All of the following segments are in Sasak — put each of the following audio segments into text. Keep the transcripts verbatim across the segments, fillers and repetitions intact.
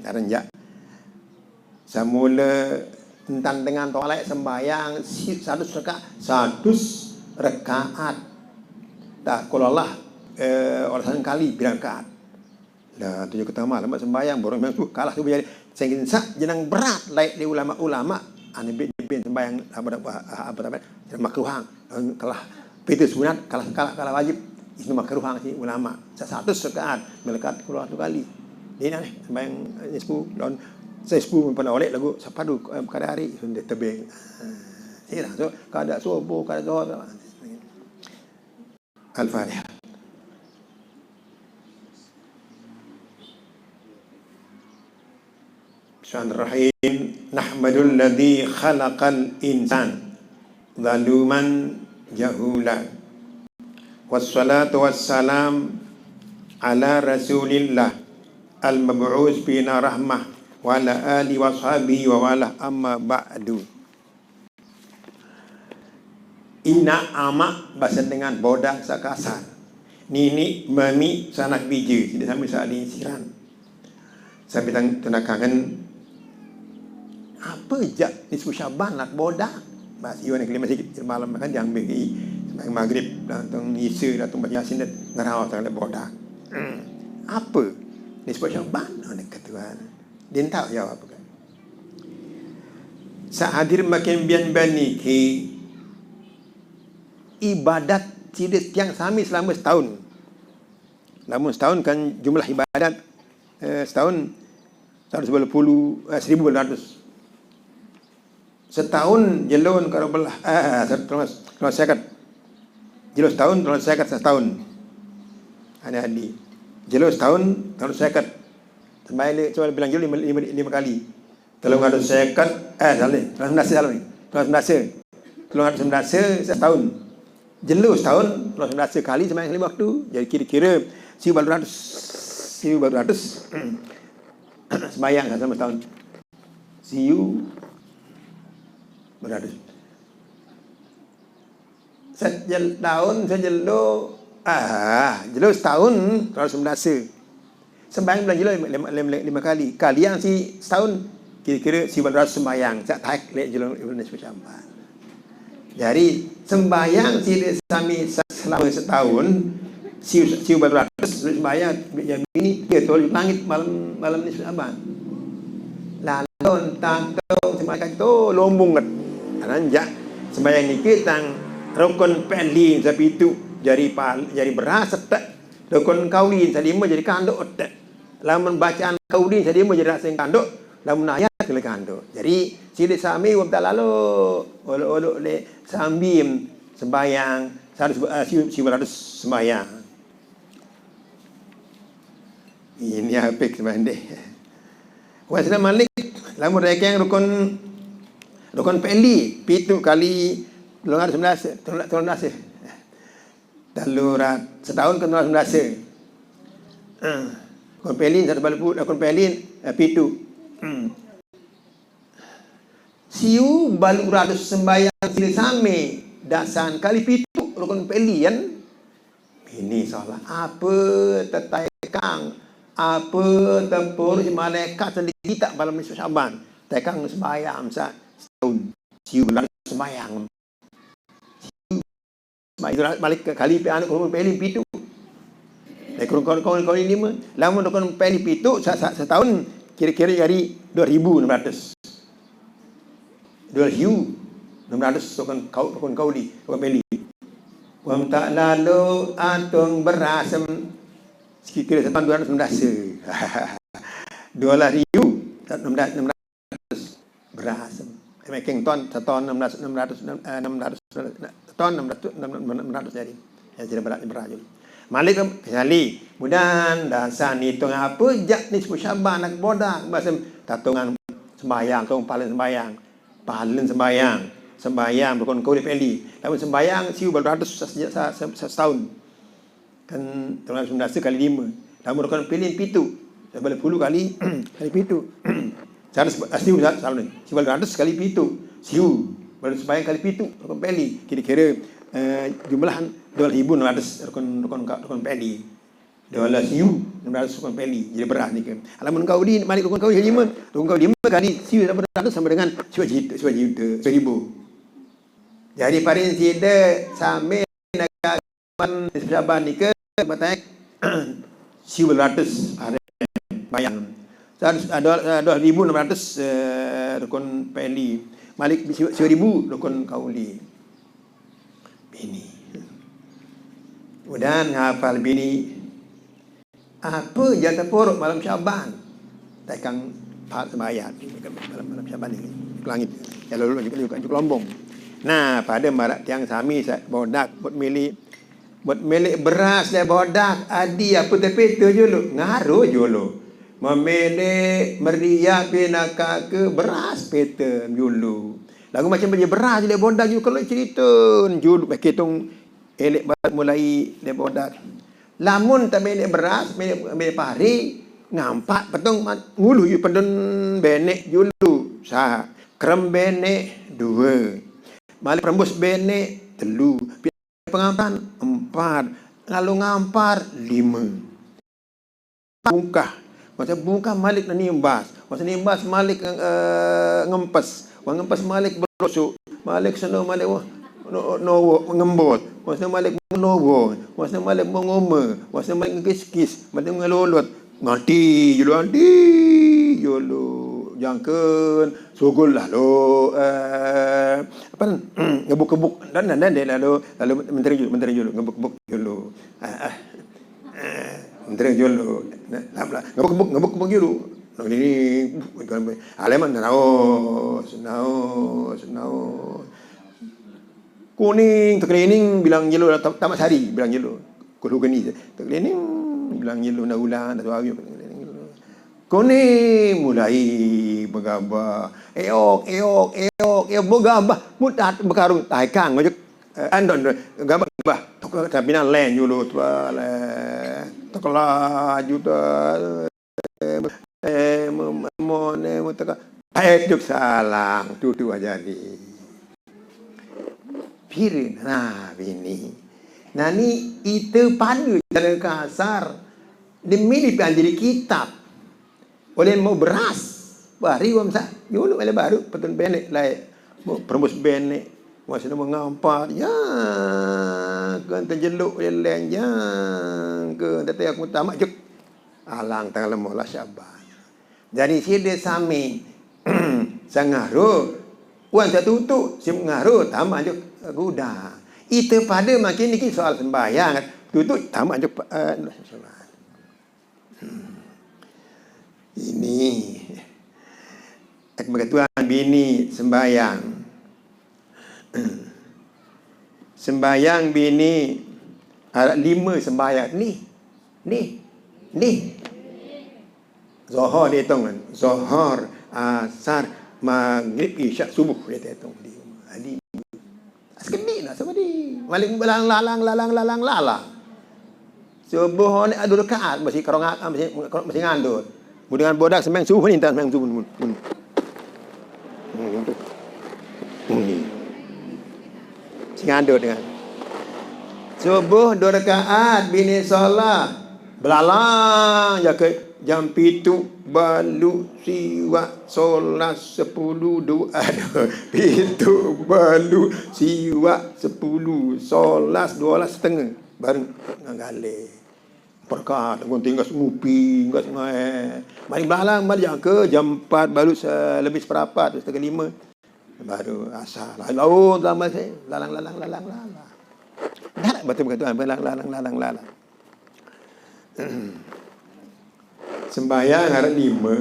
Sekarang ya. Semula entan dengan tolak sembahyang si-, seratus reka-, seratus rekaat. Tak kulalah, eh, orang sana kali berangkat. Lah, tujuh ketama, lama sembahyang, borong sembahyang subuh, kalah subuh jadi. Sehingga sak jenang berat, laik di ulama-ulama, ane bin, bin sembahyang, apa, apa, apa, apa, makruhang, kalah, itu sunat, kalah, kalah, kalah wajib, itu makruhang si ulama. Seratus rekaat, melekat keluar satu kali. Jadi, aneh, sembahyang, eh, sepuluh, lawan, saya sepuluh, pernah oleh lagu, sapa tu, eh, kada hari, sudah tebing. Saya langsung, kada subuh, kada zuhur. Al-Fatihah. Bismillahirrahmanirrahim. Nahmadul ladzi khalaqal insan zaluman jahula. Wassalatu wassalam ala Rasulillah al-mab'us bina rahmah wa ala ali wa sahbihi wa wala, amma ba'du. Ina, ama, basa dengan bodak sakasar. Nini, mami, sanak biji. Jadi sambil saling siran. Sambil tang-, tanakangan. Apa jak nisfu Syaban nak bodak? Bas, iyo nak lima sikit malam kan diambil i. Sampai maghrib, datang isa, datang baca Yasin, dan ngerau sangat bodak. Hmm. Apa? Nisfu Syaban, nak ketuan. Dia tak jawab kan. Sahadir makin bian baniki ibadat sida tiang sami selama setahun. Lamun setahun kan jumlah ibadat, eh, setahun seratus dua puluh, eh, seribu dua ratus. Setahun jelun karo belah, eh, seratus, seratus seket. Jelun setahun, seratus seket setahun. Ada adi. Jelun setahun, seratus seket. Sampai le-, coba bilang jelun lima, lima, lima kali. Telung atus seket, eh, salah. Telung atus sembilan belas, salah ni. Telung atus sembilan belas. Telung atus sembilan belas setahun. Jelo setahun, telung atus sembilan belas kali sembahyang lima waktu. Jadi kira-kira siu balu ratus, siu balu ratus sembahyang sama setahun. Siu balu ratus. Sejel-, tahun sejelo, ah, jelo setahun, telung atus sembilan belas. Sembahyang bulan jelo lima, lima, lima, lima kali. Kalian si setahun, kira-kira siu balu ratus sembahyang. Sak taek lek jelo Indonesia Syamban. Jadi, sembahyang si sami sa-, selama setahun, siu, siu balu ratus, sembahyang, yang ini, dia tolak langit malam, malam ni Syamban. Lalu, tantong, sembahyang tu, lombong ket. Karena jak, sembahyang niki tang rukun fi'li sapitu, jari pal-, jari beras setek. Rukun kauli salima jadi kanduk otek. Lamun bacaan kauli salima jadi rasa kanduk, lamun ayat kena kanduk. Jadi, sida sami wong tak lalu, olok-olok le sambil sembahyang, seratus, eh, siu, siu ratus sembahyang. Ini apik sembahyang deh. Wes malik, lamun rekeng rukun, rukun fi'li, pitu kali telung atus sembilan belas, telung atus sembilan belas. Telu rat-, setahun kan telung atus sembilan belas. Ah, rukun fi'li seratus balu puluh, rukun fi'li, eh, pitu. Hmm. Siu balu ratus sembahyang sida sami dasan kali pitu rukun fi'li kan. Ini salah apa tetaikang, apa tempur si malaikat sendiri tak malam ni Syamban. Tekang sembahyang sa-, setahun. Siu balu ratus sembahyang. Mak itu balik ke kali pe anu kurung peli pitu. Dari kurung kawan kawan kawan lima. Lamun kurung peli pitu sa-, sa-, setahun kira-kira jadi dua ribu enam ratus. Dua ribu enam ratus tukang kau, tukang kau di, tukang peli. Wam tak lalu atung berasem sekitar setahun dua ratus enam belas. Dua belas ribu enam ratus, enam ratus beras. Making ton, seton enam ratus, enam ratus, enam, eh, enam ratus, seton enam ratus, enam ratus jadi. Ya, jadi berat, berat juga. Malik kecuali mudahan dasar ngitung apa jak ni sepuluh Syaban nak bodak bahasa tatungan sembahyang, tung paling sembahyang. Paling sembahyang. Sembahyang berkon kau di peli. Lalu sembahyang siu berapa ratus se-, se-, se-, setahun. Kan telung ratus sembilan belas kali lima. Lamun rukun pilih pitu. Sebalik puluh kali, kali pitu. Seratus, ah, siu, seratus, seratus ni. Siu balu ratus kali pitu. Siu. Balu sembahyang kali pitu. Rukun peli. Kira-kira, eh, jumlah dua ribu enam ratus rukun, rukun, rukun peli. Dua belas ribu enam ratus rukun Pahli jadi beras nika. Lamun qauli, malik rukun qauli lima, rukun qauli lima kali seribu lapan ratus sama dengan seribu juta, seribu juta, seribu. Jadi paring sida sami nagak Syaban nika batai seribu dua ratus hari bayang. Seratus, ah, dua, ah, dua ribu enam ratus, eh, rukun Pahli. Malik seribu, seribu rukun qauli. Bini. Mudahan ngapal bini. Apa jatah porok malam Syaban? Taikang pahala sembahyang malam, malam Syaban ni ke langit. Kalau lu juga, juga, juga lombong. Nah, pada marak tiang sami sa-, bodak buat milik, buat milik beras deh bodak. Adi apa tapi tu julu? Ngaruh julu. Memilih meriah pinaka ke beras peta julu. Lagu macam beli beras deh bodak julu kalau cerita julu. Bekitung elek baru mulai deh bodak. Lamun tak milik beras, milik, milik pari, ngampak petong mat-, ngulu yu pedun benek julu. Sa, kerem benek dua. Malik perembus benek telu. Pi-, pengampan empat. Lalu ngampar lima. Bungkah. Masa bungkah malik nimbas. Masa nimbas malik, eh, ngempes. Wah ngempes malik berosok. Malik seno malik wah no-, nowo ngembot. Wah seno malik nowo. Wah seno malik mengome. Wah seno malik ngekis-kis. Malik ngelolot. Nganti julu, anti julu. Jangken sugul lah lo, eh, apa ni? Ngebuk-ngebuk dan, dan, dan, dan lalu, lalu menteri julu, menteri julu, ngebuk-ngebuk julu. Ah, ah. Eh, menteri julu. Nah, lah, lah. Ngebuk-ngebuk, ngebuk-ngebuk julu. Nah, ini, alamat naos, naos, naos. Kuning, tekelining, bilang julu, tam-, tamat sari, bilang julu. Kudu geni, tekelining, bilang julu, nak ulang, nak tuawi, tekelining julu. Kuning, mulai begabah. Eok, eok, eok, eok, begabah. Mutat, bekarung, taikang, ngojek. Eh, andon, gabah, gabah. Tok, tapi nak len julu, tu, le. Tok, laju, tu. Eh, me-, me-, mo-, ne, mo-, teka. Paet juk salang, tutu aja ni. Pirin, nah, bini. Nah, ni ite pada cara kasar. Demi dipian jadi kitab. Oleh mau beras. Bari wam sa. Yulu oleh baru. Petun benek, lai. Mau perembus benek. Masa nama ngampar. Ya. Kan terjeluk oleh len. Ya. Kan tadi aku tamat juk. Alang tang lemoh lah Syaban. Jadi sida sami sangaru wan satutu sim ngaru tamak juk gudang. Ite pada makin niki soal sembahyang. Tutu tamak juk, eh, ini. Ek beketuan bini sembahyang. Sembahyang bini, ah, lima sembahyang. Ni. Ni. Ni. Zohor dihitung kan. Zohor, asar, maghrib, isya, subuh dihitung. Di, di. Sekedi lah, sekedi. Malik lalang, lalang, lalang, lalang, lalang. Subuh ni adu rakaat, mesti kerongak, mesti, mesti ngandut. Mu dengan bodak sembahyang subuh ni, entah sembahyang subuh. Mun, mun. Hmm, tu. Hmm. Mesti ngandut dengan. Subuh dua rakaat, bini solat. Belalang, jaka jam pitu, balu, siwak, solat, sepuluh, dua, aduh. Pitu, balu, siwak, sepuluh, solat, dua belas setengah. Baru ngagale. Perkat, gunting gas ngupi, gas ngae. Mari belalang, mari jangka jam empat, baru se-, lebih seperapat, setengah lima. Baru asar. Lalu, lalu, lalu, lalang, lalang, lalang, lalang. Dah nak baca begitu, lalang, lalang, lalang, lalang. Sembahyang ada lima.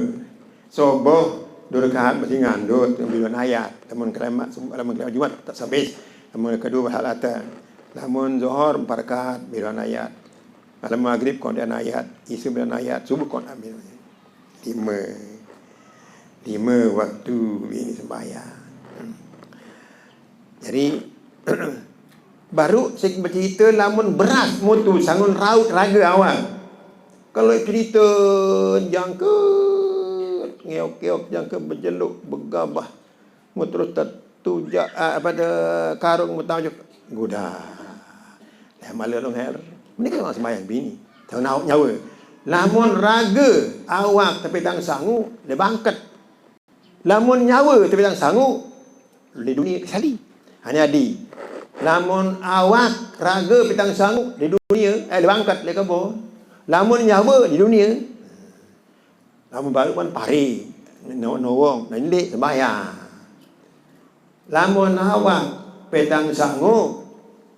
Subuh, dua rakaat mesti ngandut, bilan ayat. Lamun kelemak, lamun kelemak Jumat, tak sabis. Lamun kedua, berhalata. Lamun Zohor, empat rakaat, bilan ayat. Malam maghrib kon dan ayat, isu dan ayat, subuh kon amin. Lima. Lima waktu bini sembahyang. Jadi, baru saya bercerita lamun beras mutu sangun raut raga awal. Kalau cerita jangka, ngeok-ngeok jangka berjeluk, bergabah, Mu terus tertujak, ah, pada karung mu tajuk. Gudah. Dah malu dong, her. Mending orang sembahyang bini. Nyawa. Lamun raga awak tapi tang sangu, le bangket. Lamun nyawa tapi tang sangu, le dunia kesali. Hanya di. Lamun awak raga tapi tang sangu, le dunia, eh, le bangket, le kebo. Lamun nyawa di dunia. Lamun baru kan pari, no-, nowong, nanti sembahyang. Lamun awak petang sangu,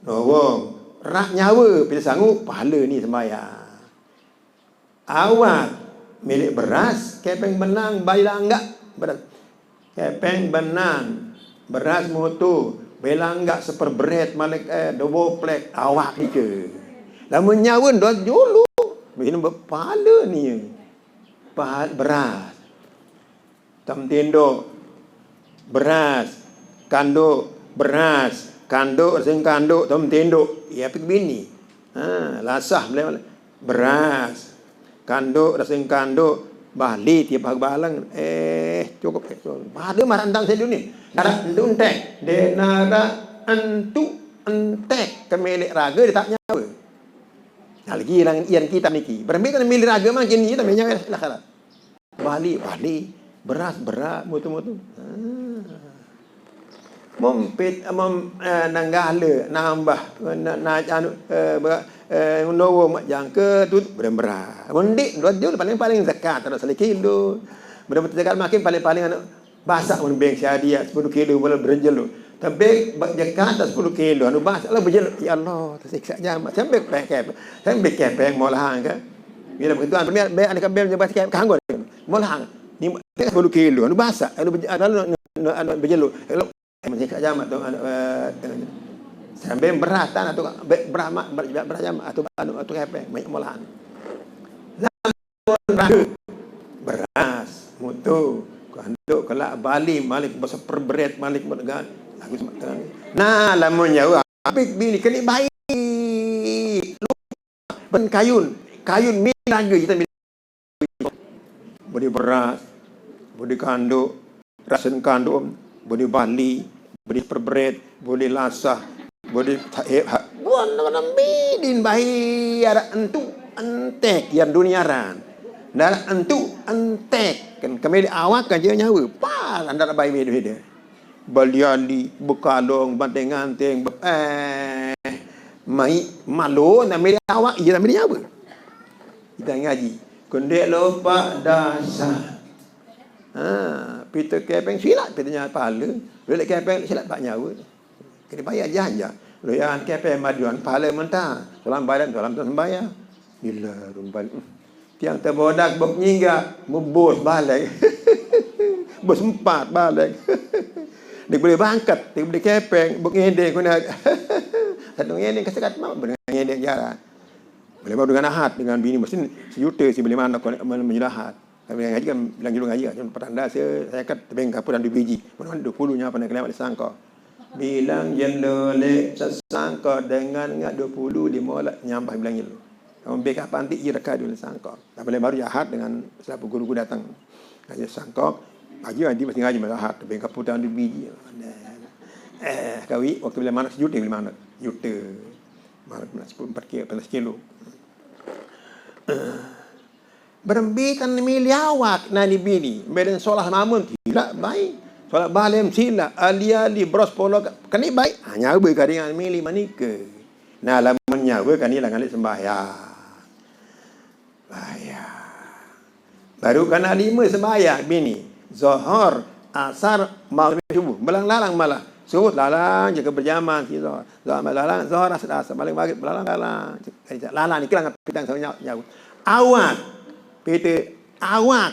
nowong. Rak nyawa petang sangu, pahala ni sembahyang. Awak milik beras, kepeng benang, bayi langgak. Beras. Kepeng benang, beras mutu, bayi langgak, seperberet, malik, eh, doboplek, awak nika. Lamun nyawa, dot julu. Begini pahala ni. Pahala beras. Tem tinduk. Beras. Kanduk. Beras. Kanduk, sing kanduk, tem tinduk. Ya, pik bini. Ha, lasah, boleh, beras. Kanduk, sing kanduk. Bali, tiap hari balang. Eh, cukup. Eh, cukup. Pada marantang saya dunia. Nara entu entek. De nara entu entek. Kemelek raga, dia tak nyawa. Nah, lagi yang, yang kita niki. Berembe kan milik raga makin ni, tapi nyawa lah kalah. Bali, bali, beras, beras, mutu-mutu. Ha. Mempit, mem, eh, nanggala, nambah, na, na, anu, eh, ber, eh, nowo mak jangka tu, beras, beras. Mendik, dua jul, paling-paling zakat, ada sekilo. Beras zakat makin paling-paling anu, basak mun beng siadi ya, sepuluh kilo, mula berenjel tu. Tapi, ba, zakat tak sepuluh kilo, anu basak lah berjel. Ya Allah, tersiksa jamat. Sampai kepeng, sampai kepeng molahan kan. Bila begitu, anu, biar, biar, anu, biar, biar, biar, kanggo. Molahan. Ni, sepuluh kilo, anu basak, anu, ber, anu, anu, anu, berjelu. Kalau, eh, masih kat jamak tu, anu, eh, sambil beras, tan, atau be, beras, mak, ber, beras jamak, atau, anu, atau kepeng, banyak molahan. Lamun beras, beras, mutu, kanduk, kelak, bali, malik, besar perberet, malik, bergan, lagu semak tangan. Nah, lamun nyawa, apik bini, kena baik. Ben kayun, kayun, mil lagi, kita mil. Beli beras, beli kanduk, rasen kanduk, beli bali, beli perberet, beli lasah, beli taib, ha, buan nama bidin bahi, ada entu entek yang dunia ran. Ada entu entek. Kan kami awak kan je nyawa. Pas anda bayi beda-beda. Beli ali, bekalong, banting-ganting, be, eh, mai, malu, nak milih awak, iya nak milih nyawa. Kita ngaji. Kendek lopak dasar. Ha, pita kepeng silat, pita nyawa pahala. Lelek kepeng silat pak nyawa. Kena bayar janja. Loyan kepeng maduan pahala mentah. Salam badan, salam tak sembayang. Gila, rumbal. Tiang tebodak, bok nyingga, mebos balik. Bos empat balik. Dia boleh bangkat, dia boleh kepeng, bok ngendeng, kena. Satu ngendeng, kesekat, mak, boleh ngendeng jalan. Boleh baru dengan ahat, dengan bini, mesti sejuta si boleh mana, kau nak menjelahat. Tapi yang ngaji kan, bilang julu ngaji kan, petanda saya, saya kat tebing kapur dan dua biji. Mana-mana dua puluh nya pernah kelewat di sangka. Bilang jelo lek sesangka dengan ngak dua puluh lima lah nyambah bilang jelo. Kamu beka pantik je reka dulu sangka. Tapi lain baru jahat dengan siapa guru-guru datang. Ngaji sangka, ngaji, ngaji masih ngaji malah hat, tebing kapur dan dua biji. Eh, kawi, waktu bila mana sejuta bila mana. Juta. Mana kena sepuluh, empat kilo, empat belas kilo. Eh, berembe kan milih awak nani bini. Beden solah mamun, tidak baik. Solah balem sila, ali-ali, bros polo, kani baik. Hanya be karingan milih manika. Nah, lamun nyawa kani langan sembahyang. Sembahyang. Baru kena lima sembahyang bini. Zohor, asar, maghrib, subuh. Belang lalang malah. Subuh lalang je ke berjamaah si Zohor. Zohor lalang, Zohor asar, asar, balik maghrib, belalang lalang. Lalang ni kilang pitang sama nyawa. Awak. Pita awak.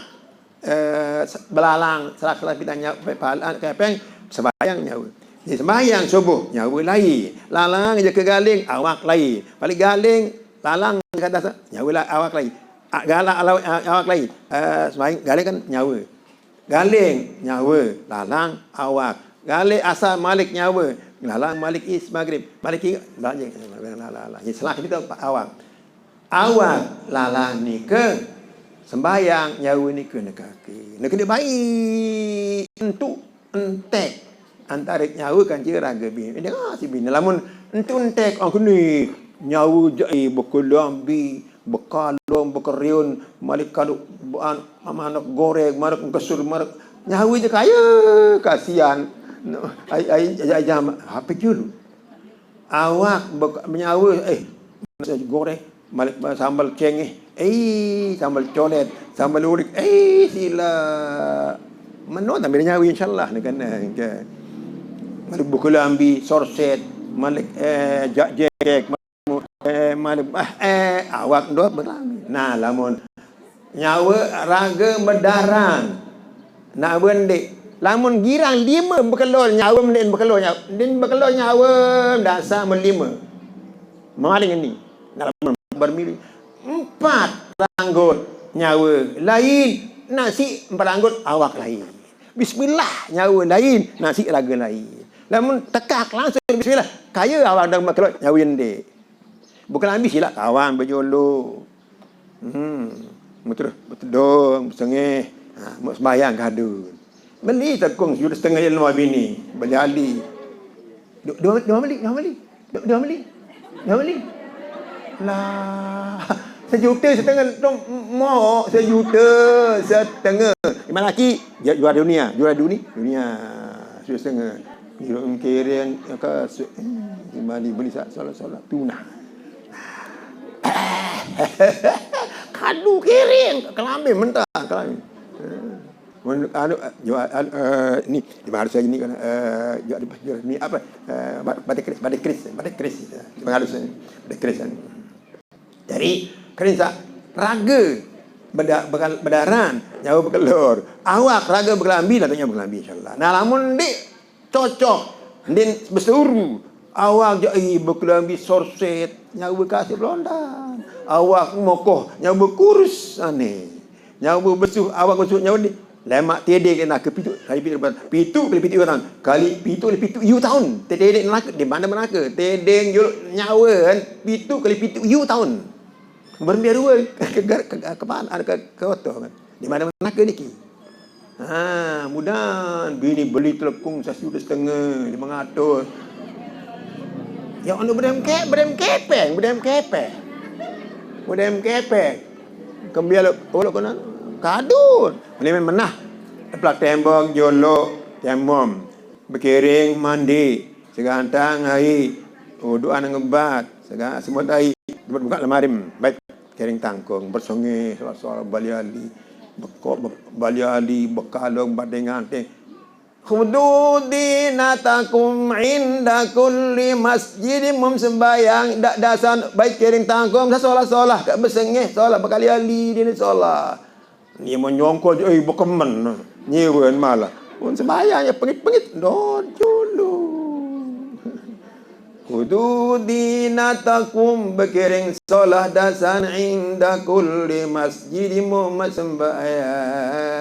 Eh, belalang, salah-salah pitang nyawa, pahala kepeng, sembahyang nyawa. Jadi sembahyang subuh, nyawa lain. Lalang je ke galing, awak lain. Balik galing, lalang ke atas, nyawa la, awak lain. Ah, galak awak lain. Eh, sembahyang, galing kan nyawa. Galing, nyawa, lalang, awak. Galing asar malik nyawa, lalang malik is maghrib. Malik i, lalang, lalang, lalang. Jadi salah kita awak. Awak lalang nika sembahyang, nyawa nika nekaki. Nika dia baik. Entu entek antara nyawa kan je raga bini. Dia ah, si bini lamun entu entek, ah, kena nyawa jai bekelambi, Bekalong, bekeriun, malik kalu, an-, manuk goreng, manuk kesur, manuk nyawa je kaya, kasihan. Ai, ai, ai, ai, jam, apa julu? Awak bek-, menyawa, eh, nasi goreng, malik sambal cengeh, eh, sambal colet, sambal urik, eh, sila. Meno tambah nyawa, insyaallah, ni kena, ke. Malik buku lambi, sorset, malik, eh, jak jekek, eh, malik, ah, eh, awak dua berlami. Nah, lamun nyawa raga medaran. Nak bendik. Lamun girang lima bekelor nyawa, mending bekelor nyawa. Din bekelor nyawa, dasar melima. Maling ni. Nak lamun bermili. Empat ranggut nyawa. Lain. Nasi empat ranggut awak lain. Bismillah nyawa lain. Nasi raga lain. Lamun tekak langsung bismillah. Kaya awak dah bekelor nyawa endik. Bukan habis silap kawan berjolo. Hmm. Mu terus betedong, besengeh. Ha, mau sembahyang kadun. Beli tekung sejuta setengah dia lemah bini. Beli ali. Dua, dua, dua beli, dua beli. Dua, dua beli. Dua beli. Lah. Sejuta setengah tu mau sejuta setengah. Lima laki, ju-, juara dunia, juara dunia, dunia. Sejuta setengah. Kira kiring ke se-, eh, mari beli sa-, solat-solat tunah. Kadu kiring, kelambi mentah, kelambi. Eh, men-, anu, eh, jual, anu, eh, ni, lima ratus lagi ni kan, eh, jual, jual, ni apa? Eh, bat-, batik keris, batik keris, batik keris, eh, lima ratus ni, batik keris kan. Jadi, kerin sa-, raga beda-, bekal-, bedaran, nyawa bekelor. Awak raga bekelambi, lah nyawa bekelambi, insyaallah. Nah, lamun ndik cocok, ndin besuru. Awak jai bekelambi sorset, nyawa kasih belondan. Awak mokoh, nyawa kurus, aneh. Nyawa besuh, awak besuh, nyawa ni. Lemak tedek nak ke pitu, kali pitu, pitu kali pitu orang. Kali pitu kali pitu, yu tahun. Tedek nak, di mana mana ke? Tedek yul nyawa kan, pitu kali pitu, yu tahun. Berembiar dua, ke, ke, ke, ke, ke mana? Ada ke, ke oto kan? Di mana mana ke niki? Ha, mudahan bini beli telekung sejuta setengah, lima ratus. Ya, anu bedem ke-, bedem kepeng, bedem kepeng. Bedem kepeng. Kembial olok kena kadun. Ni menah. Plak tembok, jolok, tembom. Bekiring, mandi. Segantang, hai. Uduan ngebat. Sega-, semut hai. Buka lemari. Baik. Kiring tangkung, bersengih, soal-soal bali ali, beko-, be-, bali ali, bekalung, bading anting. Khudu zinatakum inda kulli masjid, mum sembayang, dak dasan, baik kiring tangkung, sasolah-solah, kak bersengih, solah, bekali ali, dia ni solah. Ni menyongkol je, eh, bekemen, nyewen malah. Pun sembayang, ya pengit-pengit, dojulu. Khudu zinatakum, bekiring solah dasan inda kulli masjid, mum sembahyang.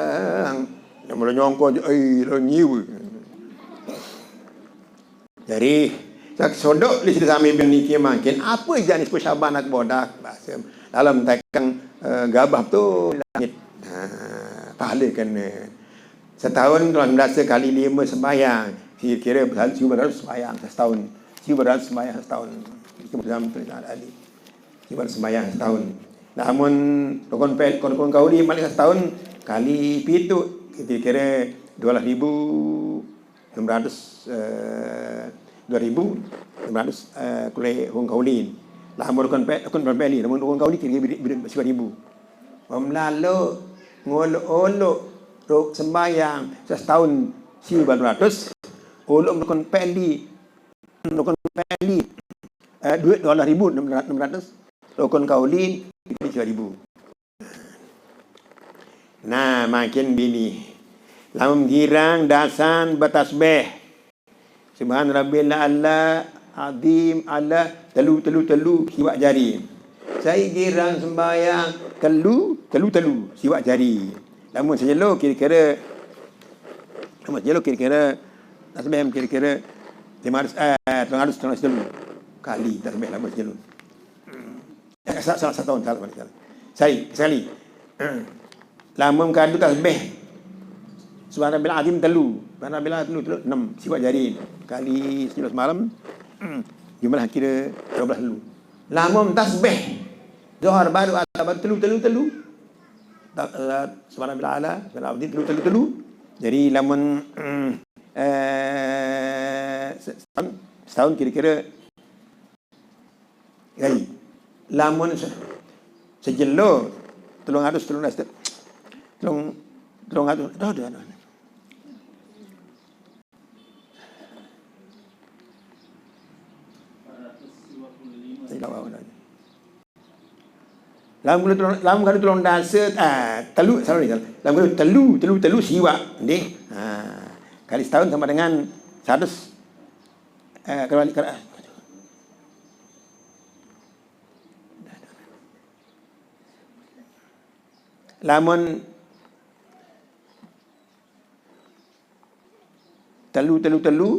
Yang mula nyongko je, ai, lo nyiwa. Jadi, sak sodok li sida sami bin niki mangkin, apa jenis persaban nak bodak? Bahasa dalam tekang, eh, gabah tu langit. Ha, pahala kena. Setahun kalau berasa kali lima sembahyang, kira-kira besal seribu dua ratus sembahyang setahun. Seribu dua ratus sembahyang setahun. Itu dalam tulisan tadi. Seribu dua ratus sembahyang setahun. Namun rukun pel-, rukun kauli malik setahun kali pitu, kira-kira dua belas ribu enam ratus, eh, dua ribu enam ratus, eh, kule rukun kauli. Namun rukun pe-, rukun pel-, namun rukun kauli kira-kira beri, beri seribu ribu. Pemlalu ngolok-olok ruk sembahyang setahun seribu dua ratus, olok rukun peli, rukun peli, eh, duit dua belas ribu enam ratus, rukun kauli tiga ribu. Nah, makin bini. Lamun girang dasan betasbeh. Subhan Rabbil A'la, Azim, A'la, telu, telu, telu, siwak jari. Sai girang sembahyang, telu, telu, telu, siwak jari. Lamun sejelo kira-kira, lamun sejelo kira-kira, tasbih kira-kira lima ratus, eh, tiga ratus, tiga ratus telu. Kali tasbih lamun sejelo. Eh, sa-, salah satu tahun, salah, salah. Sekali, sekali. Lamun kadu tasbih. Subhanallah azim telu. Subhanallah telu, telu, enam. Siwak jari. Kali sejelo semalam. Jumlah kira dua belas telu. Lamun tasbih. Zuhur baru asar, baru telu, telu, telu. Ta-, eh, subhanal a'la, subhanal azim, telu, telu, telu. Jadi lamun, eh, se-, setahun, setahun kira-kira, jadi lamun se-, sejelo telung atus, telung atus, telung, telung atus, aduh, aduh, aduh. Lamun kadu telung, lamun kadu telung dasa, ah, telu, salah ni, salah. Lamun kadu telu, telu, telu, siwak, nggih. Ah, kali setahun sama dengan seratus, eh, kalau, kalau, lamun telu, telu, telu,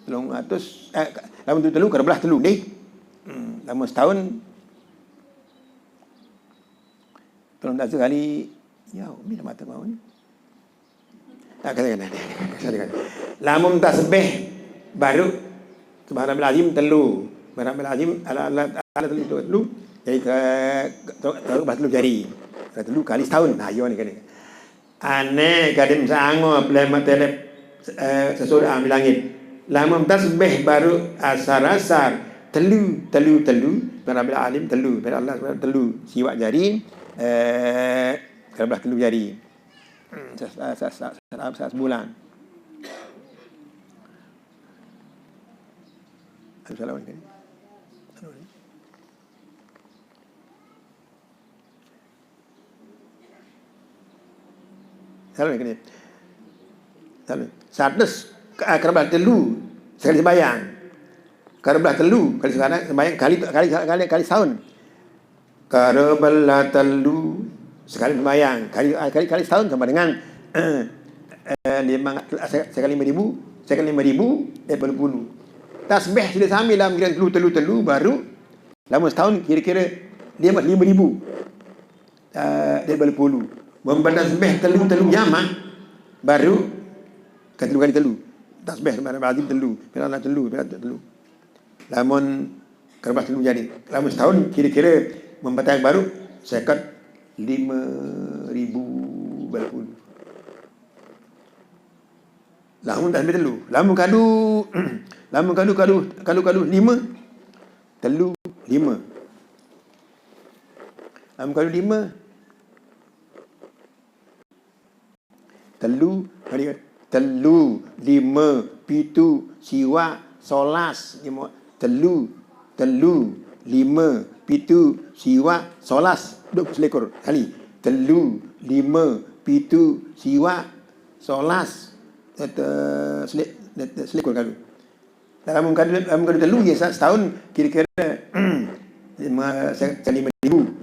telung atus, eh, lamun telu, telu, kadu belah telu, nggih. Hmm, lamun setahun, telung dasa kali, ya, umi dah mata mau ni. Ah, kata, kata, kata, kata. Lamun tasbih baru, subhanal azim telu, subhanal azim ala, ala, ala telu, telu, telu. Jadi ke, ke, ke, ke, telu jari. Telu kali setahun. Nah, yo ni kene. Ane kadim sango blema telep, eh, sesudah ambil langit. Lamun tasbih baru asar-asar telu, telu, telu, Rabbil Alim telu, Rabbil Allah telu, siwak jari, eh, kadu belah telu jari. Hmm, sa-, sa-, sa-, sa-, sa-, sa-, sebulan. Ada salah ni? Salah ni kene. Salah. Seratus, eh, kadu belah telu sekali sembahyang. Kadu belah telu kali sembahyang, sembahyang kali, kali, kali, kali setahun. Kadu belah telu sekali sembahyang, kali, kali, kali setahun sama dengan, eh, eh, lima, se-, sekali lima ribu, sekali lima ribu, eh, dua puluh. Tasbih sila sami dalam kira telu, telu, telu, baru lamun setahun kira-kira lima, lima ribu. Eh, dua puluh. Mun tasbih telu, telu jamak, baru ke telu kali telu. Tasbih, subhanal azim telu, subhanallah telu, subhanallah telu. Lamun kadu belah telu jari. Lamun setahun kira-kira membatang baru seket lima ribu dua puluh. Lamun tasbih telu. Lamun kadu, lamun kadu, kadu, kadu, kadu lima. Telu, lima. Lamun kadu lima. Telu, telu, lima, pitu, siwak, solas, lima, telu, telu, lima, pitu, siwak, solas. Dua puluh selikur kali. Telu, lima, pitu, siwak, solas. Tete, seli-, tete, selikur kali. Lamun kadu, lamun kadu telu, ya, sa-, setahun kira-kira lima, se-, lima ribu.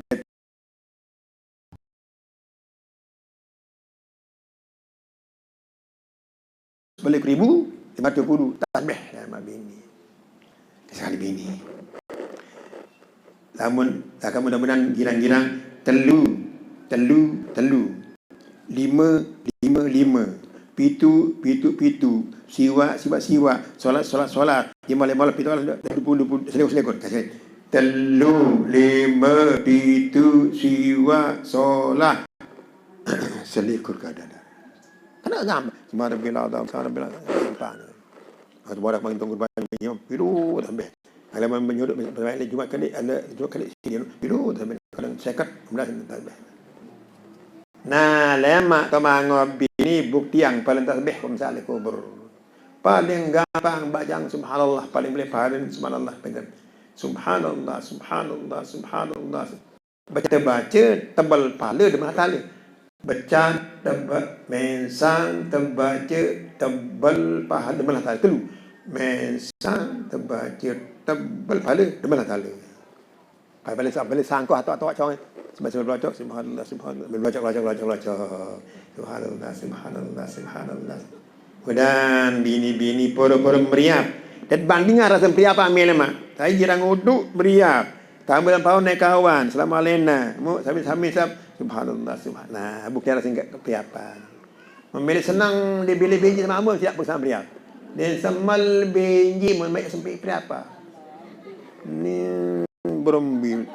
Balik ribu, lima ratus dua puluh, tasbih sama bini. Sekali bini. Lamun, akan mudah-mudahan girang-girang telu, telu, telu. Lima, lima, lima. Pitu, pitu, pitu. Siwak, siwak, siwak. Solat, solat, solat. Lima, lima, pitu, dua puluh, dua puluh. Selikur, selikur. Kasih. Telu, lima, pitu, siwak, solat. Selikur kada ada. Kena ngam. Subhanallah, subhanallah, gampang. Aku baru main tunggu banyak minum. Pilu tambah. Kalau main menyuruh, main Jumat kali, ada Jumat kali, pilu tambah. Kadang seket, belas tambah. Nah, lemak tu mangob bini bukti yang paling tasbih kum salih kubur. Paling gampang bacaan subhanallah, paling boleh pahalin subhanallah, pinter. Subhanallah, subhanallah, subhanallah. Baca tebaca, tebal pahala, demen tala. Baca teba-, mensang, tebaca, tebal pahala, demen tala. Telu. Mensang, tebaca, tebal pahala, demen tala. Pai balik sa-, balik sangkuh atok-atok cong. Sampai, sampai belocok, subhanallah, subhanallah. Belocok, belocok, belocok, belocok. Subhanallah, subhanallah, subhanallah. Mudahan bini-bini pura-pura meriap. Dan bandingan rasa meriap amil mak. Saya jirang uduk meriap. Tambah dalam paun naik kawan, selama lena. Mu, sami, sami, sab. Subhanallah, subhanallah. Nah, bukti rasa enggak kepriapan. Memilih senang dia bila benji sama amun, siap pun sama meriap. Dan semal benji, mun baik sempit priapa. Ni, berembil.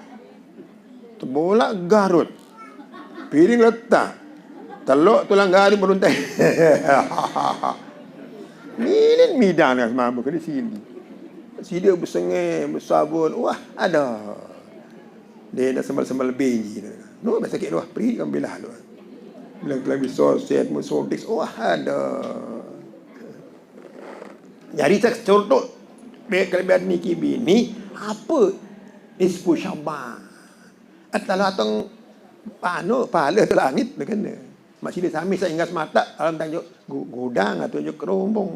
Tebolak garut. Piring letak. Telok tulang garut beruntai. Milin midang dengan semampu ke di sini. Sida besengih, besabun. Wah, ada. Dia dah sembal-sembal benji. No, biasa kek luah. Pergi kan bilah luah. Bilang kelabih soset, musotis. Wah, ada. Jadi tak contoh. Baik kelebihan niki bini. Apa? Nisfu Syaban. Atau atong anu, pahala tu langit, dia kena. Mak sida sami sehingga semata dalam tanjuk gu-, gudang atau tanjuk kerombong,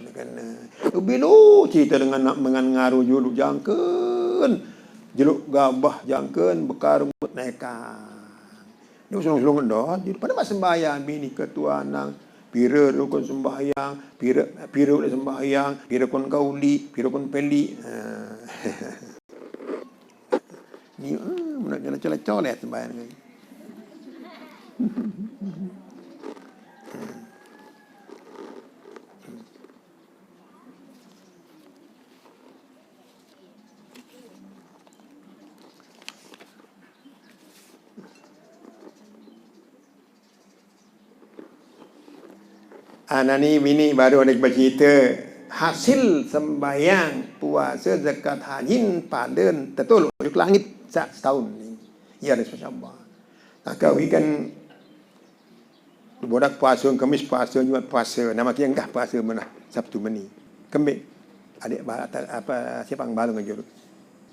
dia kena. Lebih lu cerita dengan nak mengan ngaru juluk jangken. Juluk gabah jangken, bekaru neka. Dia selong-selong dah, jadi pada mak sembahyang, bini ketua nang, pira rukun sembahyang, pira, pira boleh sembahyang, pira rukun kauli, pira rukun peli. Ha. Ni, ah, nak jalan colek-colek sembahyang ni. Anani bini baru ada bercerita hasil sembahyang, puasa, zakat, haji, pahala tetul ke langit sa-, setahun ni. Ya, ada, masya Allah. Maka weekend bodak puasa, Khamis puasa, Jumat puasa, nama kira enggah puasa mana Sabtu meni. Kembe adik ba-, apa, siapa yang balung aja.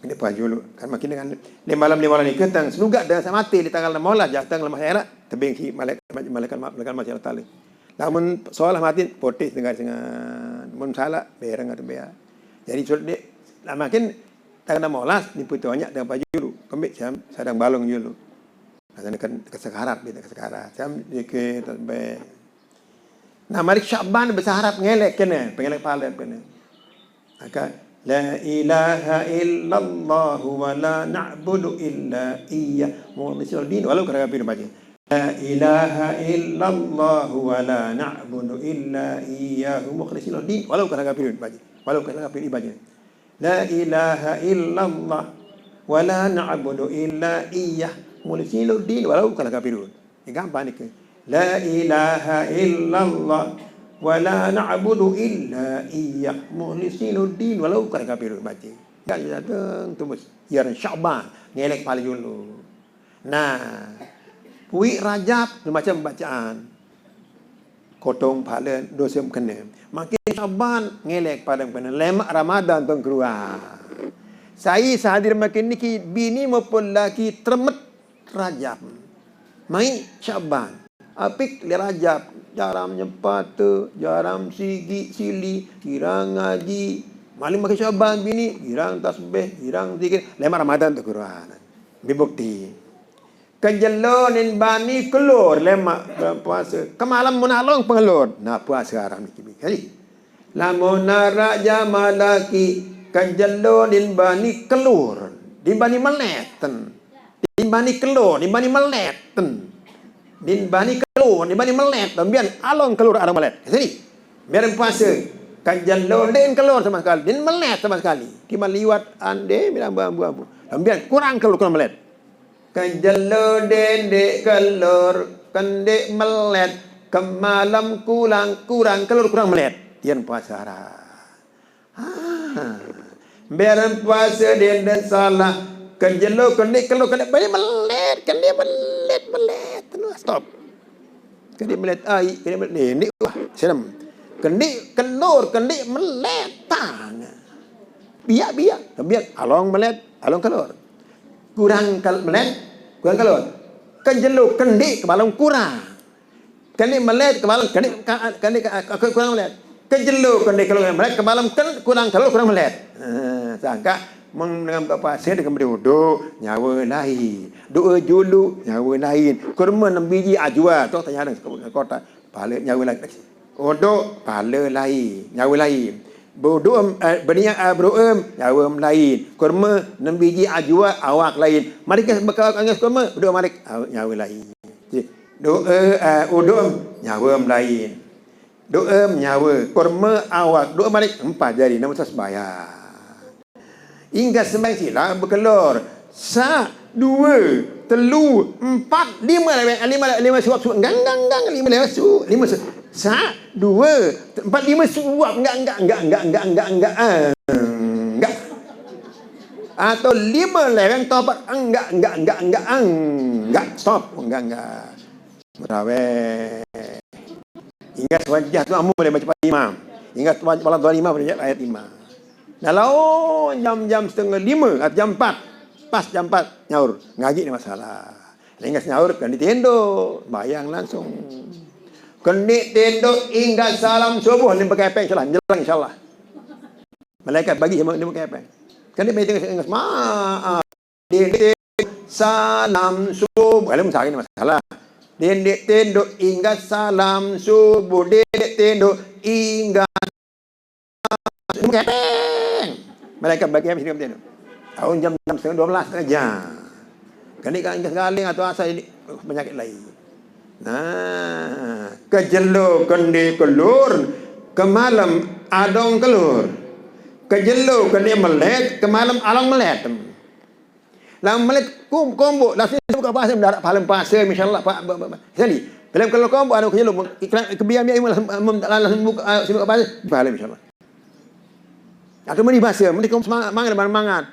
Ini puas julu. Kan makin dengan lima malam, lima malam ni ketang selugat dah sama mati di tanggal enam belas jatang lemah era tebing si malaikat, malaikat, malaikat masih Allah Taala. Lamun solah mati putih tengah dengan mun salah bereng atau bea. Jadi sulit dek. Lah makin tanggal enam belas ni putu banyak dengan paju dulu. Kembik sam sadang balung dulu. Kata kan kesekarat, dia kesekarat. Sam dikit sampai. Nah, mari Syaban besar harap ngelek kena, pengelek pahala kena. Maka, "La ilaha illallah wa la na'budu illa iyyah mukhlisina din," walau kata kafir baca. "La ilaha illallah wa la na'budu illa iyyahu mukhlisina din," walau kata kafir baca. Walau kata kafir baca. "La ilaha illallah wa la na'budu illa iyyah mukhlisina din," walau kata kafirun. Ya, gampang ni ke. "La ilaha illallah wa la na'budu illa iyyah mukhlisina din," walau kata kafirun baca. Kan datang tu mus. Ya Syaban, ngelek pahala dulu. Nah, puik Rajab tu macam bacaan. Kotong pahala dosa kena. Makin Syaban ngelek pahala kena. Lemak Ramadan tu keluar. Saya sahadir makin niki bini maupun laki teremet Rajab. Mai Syaban. Apik le Rajab, jaram nyempata, jaram sigi sili, girang ngaji. Malam makin Syaban bini, girang tasbih, girang zikir. Lemak Ramadan tu Quran. Bibukti. Kejelo nin bani kelur lemak bulan puasa. Kemalam mun along pengelur. Nah, puasa haram ni kimi. Jadi, lamun arak jama laki, kejelo nin bani kelur. Din bani meleten. Din bani kelur, din bani meleten. Din bani kelur, din bani melet. Lembian along kelur arang melet. Jadi, biar puasa. Kejelo din kelur sama sekali. Din melet sama sekali. Kima liwat ande, bilang ambu-ambu. Lembian kurang kelur, kurang melet. Kejelo dendek kelor, kendek melet, kemalem kulang, kurang kelor, kurang melet. Yen puasa haram. Ha. Beren puasa denden salah. Kejelo kendek kelor, kendek balik melet, kendek melet, melet. Terus stop. Kendek melet ai, kendek melet dendek wah, serem. Kendek kelor, kendek melet tang. Biak-biak, biak along melet, along kelor. Kurang kal-, melet, kurang kelor. Kejelo kendek kemalem kurang. Kendek melet kemalem, kendek ka-, kendek ka-, ka-, kurang melet. Kejelo kendek kelor melet kemalem ken-, kurang kelor, kurang melet. Ha, sangka meng-, dengan buka puasa dengan beri uduk, nyawa lain. Doa julu, nyawa lain. Kurma enam biji ajwa, tu tanya dengan kota. Pahala nyawa lain. Uduk, pahala lain, nyawa lain. Berdoa, eh, berniat, eh, berdoa, nyawa lain. Kurma enam biji ajwa, awak lain. Mari ke bekal angin kurma, berdoa mari, ah, nyawa lain. Doa, eh, uduk, nyawa lain. Doa, nyawa, kurma, awak, doa mari, empat jari, nama sembahyang. Hingga sembahyang silam bekelor. Sa dua, telu, empat, lima leweng, lima, lima suap, suap, gang, gang, gang, lima leweng, su, lima su, sa, dua, empat, lima suap, enggak, enggak, enggak, enggak, enggak, enggak, enggak, enggak. Atau lima leweng topat, enggak, enggak, enggak, enggak, enggak, stop, enggak, enggak. Tarawih. Hingga wajah tu amu boleh baca ayat lima. Hingga wajah lima boleh baca ayat lima. Nah, lawan jam-jam setengah lima atau jam empat. Pas jam empat nyaur. Ngaji ni masalah. Hingga nyaur kan ditendo, bayang langsung. Kena tendo hingga salam subuh ni pakai apa, insyaallah. Jelang, insyaallah. Malaikat bagi sama dia pakai apa. Kan dia tengok, maaf. Dendek salam subuh. Kalau misalnya masalah. Dendek tenduk hingga salam subuh. Dendek tenduk hingga kepeng. Malaikat bagi habis dia tenduk. Tahun jam enam setengah, dua belas setengah jam. Kena kan hingga segaling atau asal ini, oh, penyakit lain. Nah, kejelo kendi kelur, kemalem adong kelur. Kejelo kendi melet, kemalem along melet. Lam melet kum-, kombok, langsung buka puasa, mendarat pahala puasa, insyaallah, Pak, ba-, ba-, ba-. Sekali, dalam kalau kombok, anu, kejelo, iklan, kebiam, ya, langsung, langsung buka, ah, buka puasa, pahala, insyaallah. Atau meni bahasa, meni kau semangat, mangan, mangan, mangan.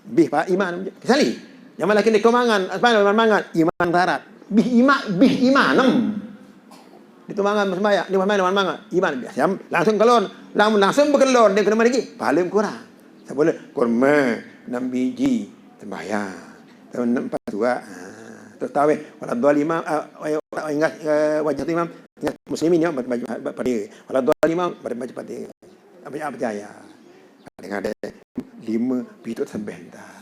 Bih, Pak, iman. Sekali, yang mana kini kau mangan, semangat, mangan, mangan, iman syarat. Bih iman, bih imanem. Di tu mangan sembahyang, di mana mangan, iman. Siam, langsung kelon, lamun langsung bekelon, dia kena lagi, paling kurang. Sebelum kurma, enam biji, sembahyang. Tahun enam empat dua. Ah, terus tahu, eh, wala dua lima, ah, eh, ingat, eh, wajah tu imam, ingat muslimin ya, baca, baca, baca, baca, wala dua lima, baca, baca, baca. Apa, apa jaya? Paling ada lima, pitu sebentar.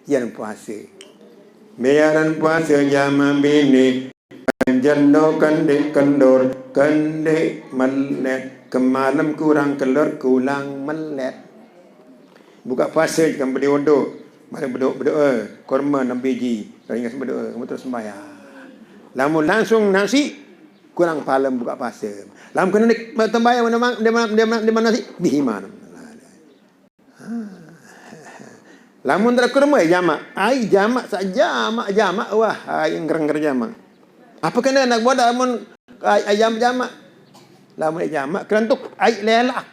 Yang puasa. Biaran puasa jama bini. Jelo kendi kelur, kendi melet. Kemalem kurang kelur, kurang melet. Buka puasa jika berdoa. Mari berdoa, berdoa. Kurma enam biji. Kalau ingat berdoa, kamu terus sembahyang. Lamun langsung nasi, kurang pahala buka puasa. Lamun kena di-, tembahyang mana mang-, di mana, di mana, di mana nasi? Di mana? Lamun tara kurma, jamak. Ai jamak sa jamak, jamak. Wah, ai ngger-ngger jamak. Apa kena anak bodoh lamun ai, ai jamak, jamak? Lamun ai jamak, kerentuk ai lelak.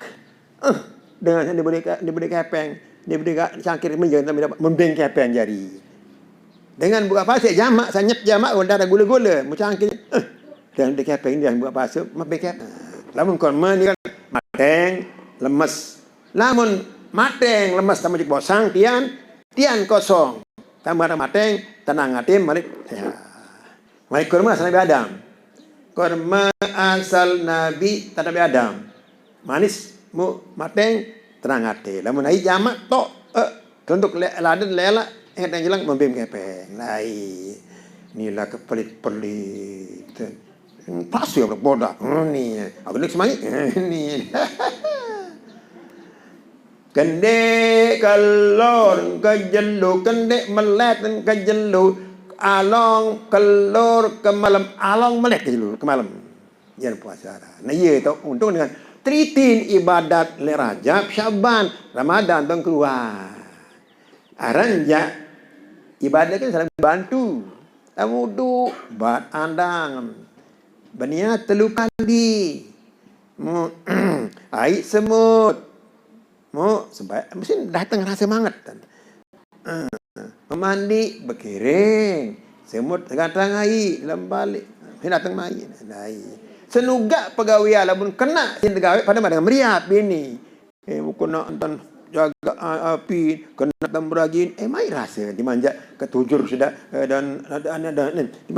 Eh, dengan diberi ke-, diberi kepeng, diberi ka-, cangkir menjadi, membeng kepeng jari. Dengan buka pasir jamak, sanyep jamak, udah ada gula-gula, mau cangkir. Eh, dengan diberi kepeng, dia buka pasir, membeng kepeng. Lamun kurma ni kan mateng, lemes. Lamun mateng lemes tambah bosang tian, tian kosong. Tambah mateng, tenang hati, malik sehat. Malik kurma asal Nabi Adam. Kurma asal Nabi, Nabi Adam. Manis, mu, mateng, tenang hati. Lamun ai jamak tok, eh, untuk le-, laden lela, ingat yang jelang membim kepeng. Lai, nila kepelit-pelit. Pasti orang bodoh. Ini, aku nak semangat. Ini. Kendek kelor kejelo, kendek melet kejelo, along kelor kemalem, along melet kejelo kemalem. Yen puasa. Nah, iya tu untung dengan tritin ibadat le Rajab, Syaban, Ramadan tu keluar. Aran ja ibadat kan saling bantu. Tamudu, bat andang. Benia telu kali. Mu-, ai semut. Mu, sebab mesti datang rasa manget kan. Ah, memandi, bekiring. Semut datang ai dalam balik. Mesti datang mai. Ai. Senugak pegawean lamun kena sin tegawe pada madang meriap bini. Eh, bukan nak enten jaga, ah, api, kena enten beragin. Eh, mai rasa dimanjak ketujur sudah, eh, dan ada, ada, ada, ada.